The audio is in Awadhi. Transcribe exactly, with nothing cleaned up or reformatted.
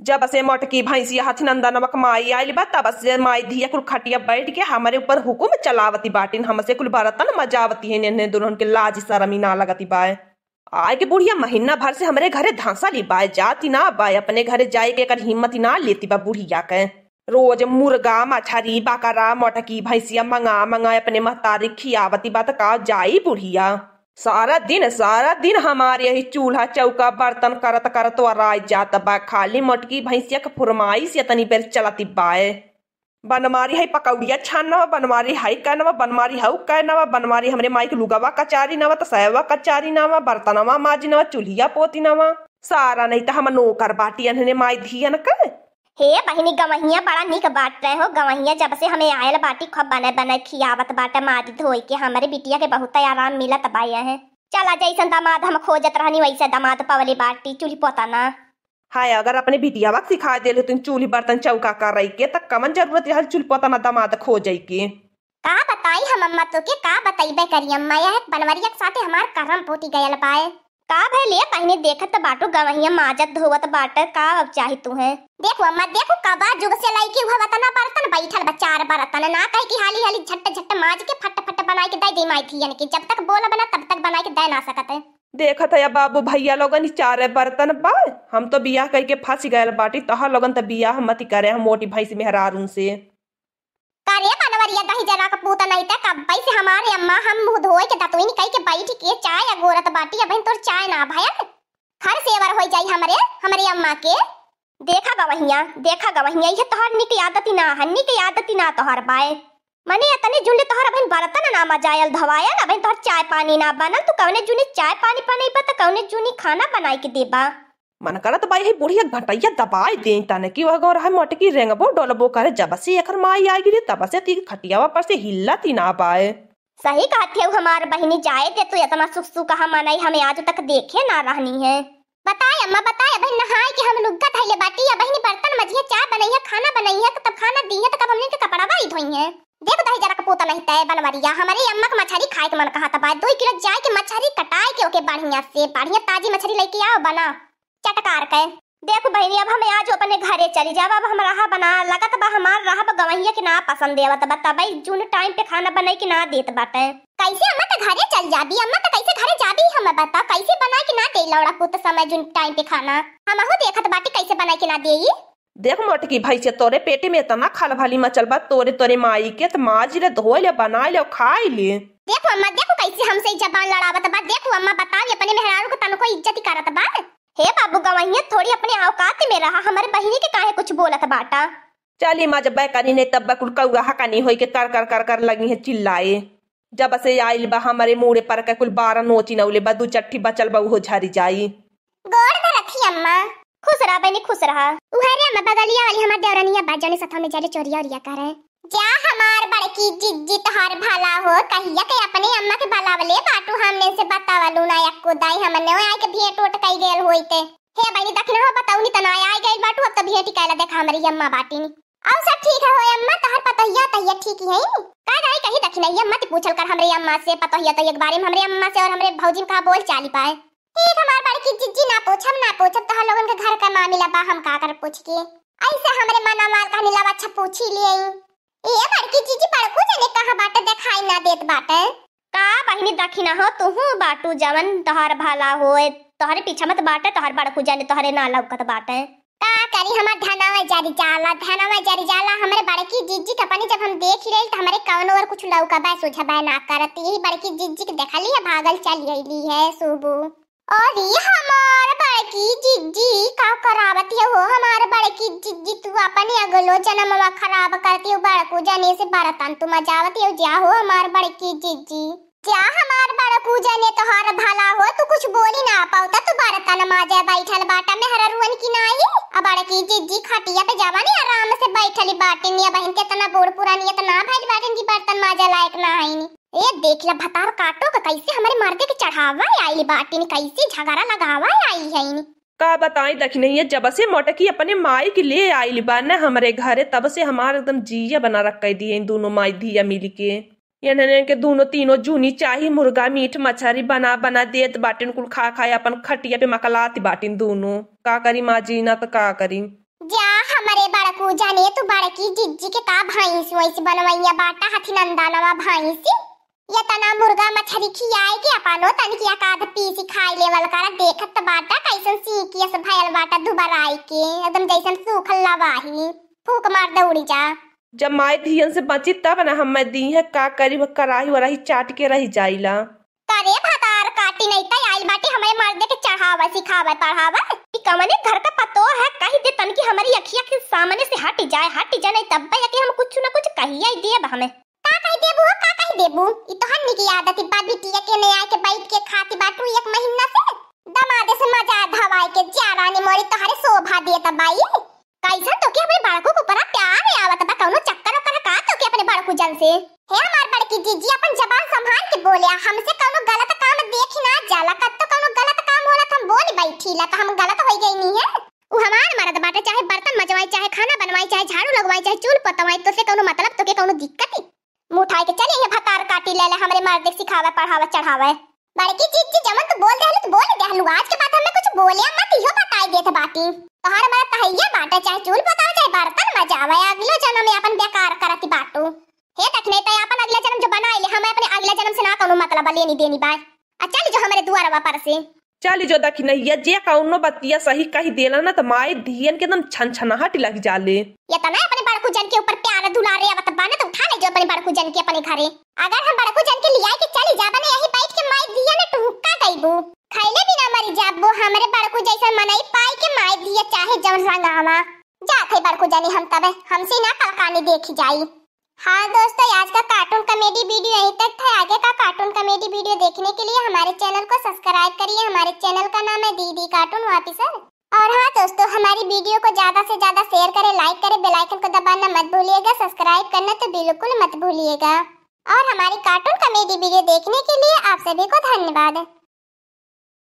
जब से मोटकी भैंसिया हथिनंदनवा क माई आइल बा, तब से माई धिया कुल खटिया बैठ के हमरे ऊपर हुकुम चलावती बाटिन, हमसे कुल बर्तन मजावती है, इन्हें दुल्हन के लाज शरम ही ना लगती बाय। आए के बुढ़िया महीना भर से हमरे घरे धांसा ली बाय, जाती ना बाय, अपने घरे जाए के एकर हिम्मत ही ना लेती बा बुढ़िया के। रोज मुर्गा, मछरी, बकरा, मोटकी भैंसिया मंगा मंगा अपने महतारी खियावती बा, त का जाई बुढ़िया? सारा दिन, सारा दिन हमार यही चूल्हा चौका बर्तन करत करत वराई जात बा। खाली मोटकी भैंसिया के फुरमाइश या तनी बेर चलती बाय। बनवारी है पकौड़िया छानवा, बनवारी है कैनवा, बनवारी हऊ कैनवा, बनवारी हमरे माई के लुगवा कचारी नवा, त सयवा कचारी नवा, बर्तनवा माजी नवा, चूल्हिया पोती नवा। सारा नहीं त हम नौकर बाटी अनहने माई धियन के। हे बहिनी, गवहिया बड़ा निक बाट रहे हो। गवहिया जब से हमें आयल बाटी, खूब बने बने खियावत बाटे, मारी धोई के। हमरे बिटिया के बहुत आराम मिलत बा। यह चला, जैसन दामाद हम खोजत रहनी, वैसे दामाद पवले बाटी, चूल्ही पोता ना। हाय, अगर अपने बिटियावा के सिखा देले तुम चूल्ही बर्तन चौका करई के, त कवन जरूरत रहल चूल्ही पोता ना दामाद खोजई के? का बताई हम अम्मा तोके, का बतइबे करी अम्मा, यह बनवरिया के साथे हमार करम फूटी गयल बाय। का भइल ए बहिनी, देखत त बाटू गवहिया माजत धोवत बाटे, का अब चाही तुहे? देखू अम्मा, देखू कबा जुग से लइकी हुआ वतना बर्तन बैठल बा, चार बर्तन ना कहे कि हाली हाली झट झट माज के फट फट बनाई के दे दे माई धियन के, जब तक बोलब ना तब तक बनाई के दे ना सकत है। देखत है बाबू भैया लोगन, ई चारे बर्तन बा, हम तो बियाह कइके फंस गयल बाटी, तोहर लोगन त बियाह मत करे हम मोटी भैंस मेहरारून से। का रे बनवरिया दही जरा के पूत नहीं त कब्बई से हमारे अम्मा हम मुंह धोए के दतुइन कई के बैठ के चाय अगोरत बाटी, अबहिन तोर चाय ना भयल। खर सेवर होई जाई हमरे, हमरे अम्मा के। देखा गवहिया, देखा गवहिया, ये तोहर निक आदत ही ना है, निक आदत ही ना तोहर बाय। मने इतने जुंडे तोहर अबहिन बर्तन ना मजायल धवायल, अबहिन तोहर चाय पानी ना बनल, तू कौने जुनी चाय पानी बनइबा त कौने जुनी खाना बनाई के देबा? मन करत बा यही बुढ़िया घटैया दबाई देई, तने कि वह गौर है मोटकी रेंगबो डोलबो करे। जब से एकर माई आ गिरी, तब से तीन खटियावा पर से हिल्लत ही ना बाय। सही कहत हऊ हमार बहिनी, जाए दे तू इतना सुख सुख मनई, हमें आज तक देखे ना रहनी है। बताए अम्मा, बताए, अबहिन नहाए के हम लुग्गा धइले बाटी, अबहिन बर्तन मजिया, चाय बनइया, खाना बनइया, तब खाना दीहे, त कब हमने के कपड़ा बाई धोई है। देख दही जरा के पूत नहीं तय बनवरिया, हमरे अम्मा के मछरी खाए के मन कहत बा, दो किलो जाए के मछरी कटाए के ओके बढ़िया से, बढ़िया ताजी मछरी लेके आओ, बना चटकार के। देखो बहिनी, अब हमें आज अपने घरे चली जाब, अब हम रहा बना लगत बा हमार रहब गवहिया के ना पसंद आवत बा, तबई जून टाइम पे खाना बनाई के ना देत बाटे। कैसे अम्मा त घरे चल जाबी, अम्मा त कैसे घरे जाबी, हमें बता कैसे बनाई के ना दे लौड़ा पूत समय जून टाइम पे खाना, हमहू देखत बाटी कैसे बनाई के ना देई। देख मोटकी भैंसिया, तोरे पेटे में इतना खलबली मचल बा, तोरे, तोरे माई के त माज ले, धोए ले, बनाए ले, खाए ले। देखो अम्मा, देखो कैसे हमसे ई जबान लड़ावत बा। देखो अम्मा, बताओ, ये अपने मेहरारू को तनको इज्जत ही करत बा। हे बाबू गवैया, थोड़ी अपने औकात में रहा, हमारे बहिनी के काहे कुछ बोलत बाटा? चली माँ, जब करी नहीं तब कुल कौआ हकानी होई के कर कर कर कर लगी है चिल्लाए। जब से आइल बा हमरे मूड़े पर के कुल बारह नोची नौले बा, दू चट्ठी बचल बा, उहो झरी जाई। गोड़ धरत ही अम्मा। खुश रहा बहनी, खुश रहा। उहे रे अम्मा, बगलिया वाली हमार देवरनिया बा, जौने सथवा में जाले चोरिया ओरिया करे। जा हमार बड़की जिज्जी, तोहार भला हो, कहिया के अपने अम्मा के बुलावले बाटू, हमने से बतावलू ना एक्को दाई, हमने आए के भेंट ओट कई गेल होई ते। हे बहनी, दखिना हो, बताऊ नी तना आए गइल बाटू, अब तो भेंट कैला देखा हमरी अम्मा बाटिन। और सब ठीक है हो अम्मा, तोहर पतोहिया तहिया ठीक ही है? का रही कही दखिना, ये मत पूछल कर हमरे अम्मा से, पतोहिया तो एक बारे में हमरे अम्मा से और हमरे भौजी में का बोल चाली पाए। ठीक, हमार बड़की जिज्जी, ना पूछब, ना पूछब, तोहर लोगन के घर का मामला बा, हम का कर पूछ के? ऐसे हमरे मना मार कहनी, लावा अच्छा पूछी लिए। ए बड़की जिज्जी, बड़कू जने कहाँ बाटे, देखाई ना देत बाटे। का बहिनी दखिना हो, तुहू बाटू जवन तोहर भला होए, तोहरे पीछा मत बाटे, तोहर बड़कू जने तोहरे ना लौकत बाटे। का करी, हमार धनवा जरि जाला, धनवा जरि जाला। हमरे बड़की जिज्जी के अपनी जब हम देखि रही त हमरे कवनो और कुछ लौकबे सुझबे ना करत। यही बड़की जिज्जी के देखली है, भागल चल गईली है सुबू। अरे हमार बड़की जिज्जी, का करावत हो हमार बड़की जिज्जी, तू अपने अगलो जनमवा खराब करती हो, बड़कू जने से बरतन तू मजावती हो, जा हो हमार बड़की जिज्जी। जा हमार बड़कू जने तोहार भला हो, तू कुछ बोली ना पावता, तू बरतन माजे बैठल बाटा मेहररुअन की नाही। अब बड़की जिज्जी खटिया पे जवानी आराम से बैठली बाटिन, या बहिन केतना बूढ़ पुरानी इतना भइल बाटिन कि बर्तन माजे लायक ना हईन। ए देख ला भतार काटो के कैसे हमरे मर्दे के चढ़ावा आइल बाटिन, कैसे झगड़ा लगावा आई हईन। का बताई दखिनैया, जब से मोटकी अपने माई के ले आइल बा न हमरे घरे, तब से हमार एकदम जिया बना रख कर दिए इन दोनों माई धिया मिल के। इन्हने के दूनो तीनो जूनी चाही मुर्गा, मीट, मछरी बना बना देत बाटिन, कुल खा खा अपन खटिया पे मकलात बाटिन दूनो। का करी माँ जीना त का करी। पूजा ने तू बड़की जिज्जी के का भैंस वैंस बनवैया बाटा, हथी नंदनवा भैंस। ये तना मुर्गा मछरी खियाए के अपनो तनकी एकाध पीसी खाए लेवल करा, देखत त बाटा कैसन सीकियस भयल बाटा दुबराई के, एकदम जैसन सूखल लवाही, फूक मार दौड़ी जा। जब माई धियन से बची तब ना हमें दी है, का करी, वो कराही वराही चाट के रह जाइला। करे भतार काटी नहीं त आइल बाटी हमरे मर्दे के चढ़ावे, सिखावे, पढ़ावे। ई कवने घर का पतो है, कही दे तनकी हमरी अखिया के सामने से हट जाए, हट जाए, नहीं तब या के हम कुछ ना कुछ कहिया ही देब हमें। का कही देबू हो, का कही देबू? ई तो हन्नी की आदत बा, बिटिया के ने आके बैठ के खाती बाटू एक महीना से। दमादे से मजा धवाए के जा रानी मोरी तोहरे शोभा देत बाई। कैसन तोके अपने बड़कू के ऊपर प्यार आवत बा, कौनो चक्कर ओकर है का तोके अपने बड़कू जन से? हे हमार बड़की जीजी, अपन जबान संभाल के बोले, हमसे कौनो गलत काम देखी ना जाला, कब तो कौनो गलत काम होला त हम बोल बैठी ला, त हम गलत होई गई नी है? उ हमार मर्द बाटे, चाहे बर्तन मजवाई, चाहे खाना बनवाई, चाहे झाड़ू लगवाई, चाहे चूल पतवाई, तो से कौनो मतलब, तोके कौनो दिक्कत? मुँह उठाए के चली ये भतार काटी ले ले, हमरे मर्द के सिखावे, पढ़ावे, चढ़ावे। बड़की जीजी, जवन तू बोल देहलू, तू बोल देहलू, आज के बाद हमें कुछ बोले मत, इहो बताई देत बाटी। तोहर मर्द तहैया बाटे, चाहे चूल पतावे, चाहे बर्तन मजावे, अगलो जन्म में अपन बेकार करती बाटू। हे दखिनई, तै अपन अगला जन्म जो बनाई ले, हमें अपने अगला जन्म से ना कौनो मतलब लेनी देनी बाय। आ चली जो हमरे दुआरवा पर से। चली जो दखिनैया, जे कौनो बतिया सही कही देला ना, त माई धियन के एकदम छनछनाहट लग जाले। ये तना अपने बड़कू जन के ऊपर प्यार दुलारे आवत बा ना, त उठा ले जो अपने बड़कू जन के अपने घरे। अगर हम बड़कू जन के लियाई के चली जाबे ना, यही बैठ के माई धियन टुहका गईबू। खैले बिना मरी जाबो, हमरे बड़कू जैसन मनई पाई के माई धिया चाहे जौन रंगावा। जात है बड़कू जनी हम तबे, हमसे ना कलकानी देखी जाई। हाँ दोस्तों, आज का cartoon comedy video यहीं तक था। आगे का cartoon comedy video देखने के लिए हमारे channel को subscribe करिए। हमारे channel का नाम है दीदी Cartoon Officer। और हाँ दोस्तों, हमारी video को ज्यादा से ज्यादा share करें, like करें, bell icon को दबाना मत भूलिएगा, subscribe करना तो बिल्कुल मत भूलिएगा। और हमारी cartoon comedy video देखने के लिए आप सभी को धन्यवाद।